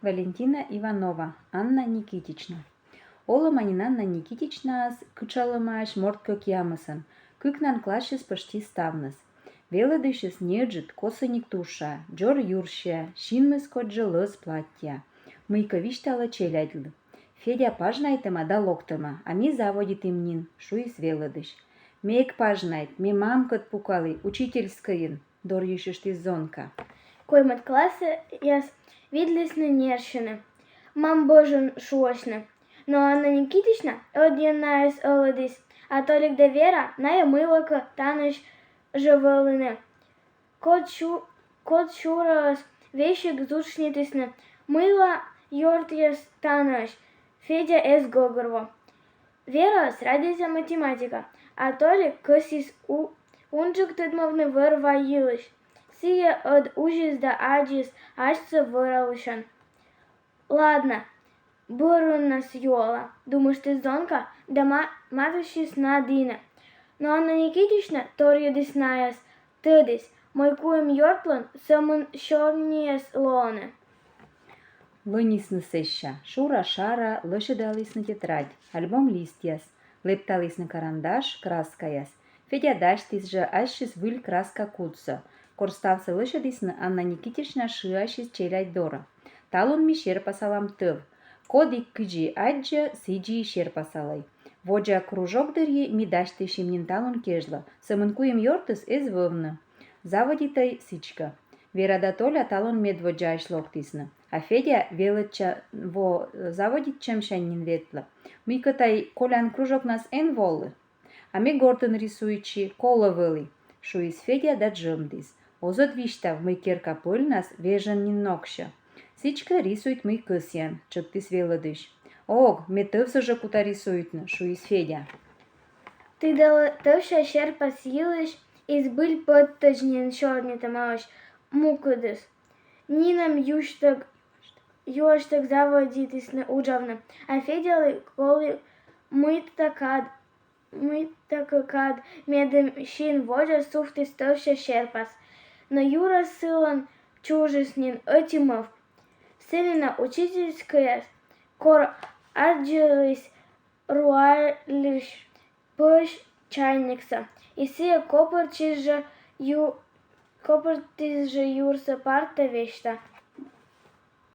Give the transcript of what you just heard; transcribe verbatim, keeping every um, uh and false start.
Валентина Иванова, Анна Никитична. Олӧма нин Анна Никитичнаӧс кытшалӧмаӧсь морт кӧкъямысӧн, кыкнан классьыс пӧшти ставныс. Велӧдысьыс неыджыд, косӧник тушаа, дзор юрсиа, синмыс кодь жӧ лӧз платтьӧа. Мыйкӧ висьталӧ челядьлы: «Федя пажнайтӧма да локтӧма, а ми заводитім нин», — шуис велӧдысь. «Ме эг пажнайт, ме мамкӧд пукалі учительскӧйын», — дорйысьыштіс зонка. Коймӧд классъяс видлісны нерсьыны, мам бӧжӧн шуасьны. Но Анна Никитична ӧдйӧ найӧс ӧлӧдіс, а Толик да Вера найӧ мыйлакӧ танысь жӧ вӧліны. Код сю-, код сюрӧс весиг зутшнитісны, мыйла ёртъяс танысь. Федя эз гӧгӧрво. Вераӧс радейтӧ математика, а Толик кӧсйис у-, унджык тӧдмавны вӧр-ва йылысь. Сійӧ ӧд узис да аддзис асьсӧ вӧралысьӧн. «Ладнӧ, бӧрыннас юала», — думыштіс зонка да ма-, матыстчис на дінӧ. Но Анна Никитична торйӧдіс найӧс, тӧдіс, мый куим ёртлӧн сӧмын сёрниыс лоӧны. Лӧнисны сэсся, шура-шара лӧсьӧдалісны тетрадь, альбом листъяс, лэпталісны карандаш, краскаяс. Федя дасьтіс жӧ ассьыс выль краска кудсӧ. Кор ставсӧ лӧсьӧдісны, Анна Никитична шыасис челядь дорӧ: «Талун ми серпасалам тӧв. Коді кыдзи аддзӧ, сідзи и серпасалӧй. Водзӧ кружок дырйи ми дасьтысим нин талун кежлӧ, сӧмын куим ёртыс эз вӧвны. Заводитӧй сідзкӧ. Вера да Толя талун медводдзаысь локтісны, а Федя велӧдча-, во-, заводитчӧмсянь нин ветлӧ. Мыйкӧ тай Колян кружокнас эн волы». «А ме гортын рисуйтчи, колӧ вӧлі», — шуис Федя да джӧмдіс. «Оз ӧд висьтав, мый керка пӧльнас вежӧн нин ноксьӧ». «Сідзкӧ, рисуйт, мый кӧсъян», — тшӧктіс велӧдысь. «Ог, ме тӧвсӧ жӧ кута рисуйтны», — шуис Федя. Тыдалӧ, тӧвся серпас йылысь и збыль пӧттӧдз нин сёрнитӧмаӧсь мукӧдыс. Нинӧм юасьтӧг, юасьтӧг заводитісны уджавны, а Федялы колі мыйта кад, мыйта кӧ кад, медым син водзӧ сувтіс тӧвся серпас. Но юрас сылӧн чужис нин ӧти мӧвп. Сы дінӧ учительскӧйяс кор аддзыліс, руаліс пӧсь чайниксӧ, и сійӧ копыртчис жӧ ю-, копыртіс жӧ юрсӧ парта весьта.